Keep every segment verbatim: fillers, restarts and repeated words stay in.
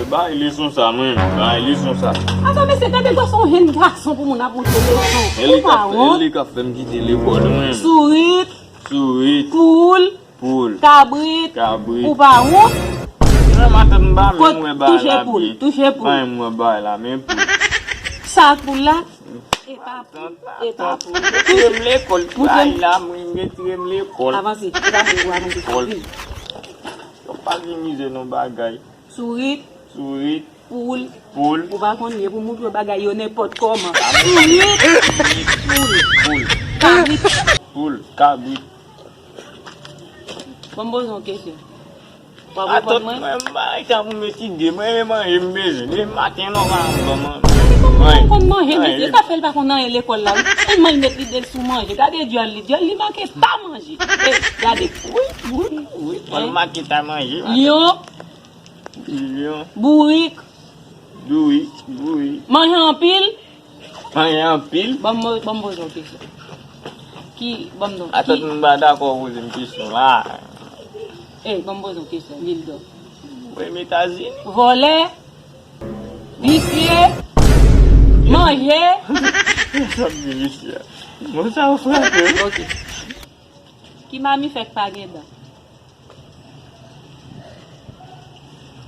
Bay leson sa, mwen. Bay leson sa. Atann, mesye, gade gwa se yon jenn gason pou moun ap montre leson. E li k ap fè m kite lekòl, mwen. Sourit. Sourit. Poul. Poul. Kabrit. Kabrit. Ou pa wont? Mwen matant m pa menm wè bagay la byen. Touche poul. Touche poul. Mwen mwen bagay la, men poul. Sa ak poul la? Epa poul. Epa poul. Retire m lekòl. Bay la, mwen retire m lekòl. Avanse. Epa poul, avanse. Yo pa vin mizè nan bagay. Sourit. Sourit. Poul. Poul. Ou pa konn li, e pou moutre w bagay yo nenpòt kòman. Sourit. Poul. Poul. Kabrit. Poul. Kabrit. Ban m poze w kesyon. W ap reponn mwen? Mwen, m pa gen tan pou m etidye. Mwen renmen manje, m bezwen. Depi maten, non, pa anba manje. Mwen konn manje, mesye. Sa fè l pa konn anyen lekòl la, wi. Tèlman l met lide l sou manje. Gade dyòl li. Dyòl li make ta manje. Ey, gade. Wi, wi, wi. Fò l make ta manje. Lyon. Lyon. Bourik. Bourik. Bourik. Manje anpil. Manje anpil. Ban m, ban m poze w kesyon. Ki, ban m non. Atann, m pa dakò poze m kesyon la. Ey, ban m poze w kesyon, Lil Dò. Ou renmen Etazini? Vòlè, visye, manje. Sa m di visye a? Bon, sa ou frape. Ok. Ki mamifè k pa gen dan?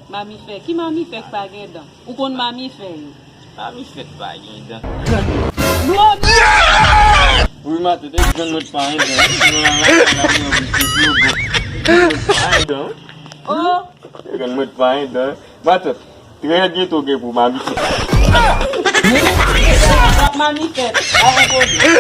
Mamifè, ki mamifè k pa gen dan? Ou konn mamifè yo? Mamifè k pa gen dan. Dlo dlo! Wi, matant, e grann mwen k pa gen dan. Wi, nan lakay la, mwen anvi te dlo bon. E grann mwen k pa gen dan. Oh! E grann mwen k pa gen dan. Matant, trè byento gen pou mamifè. Wap mamifè. Avan kote.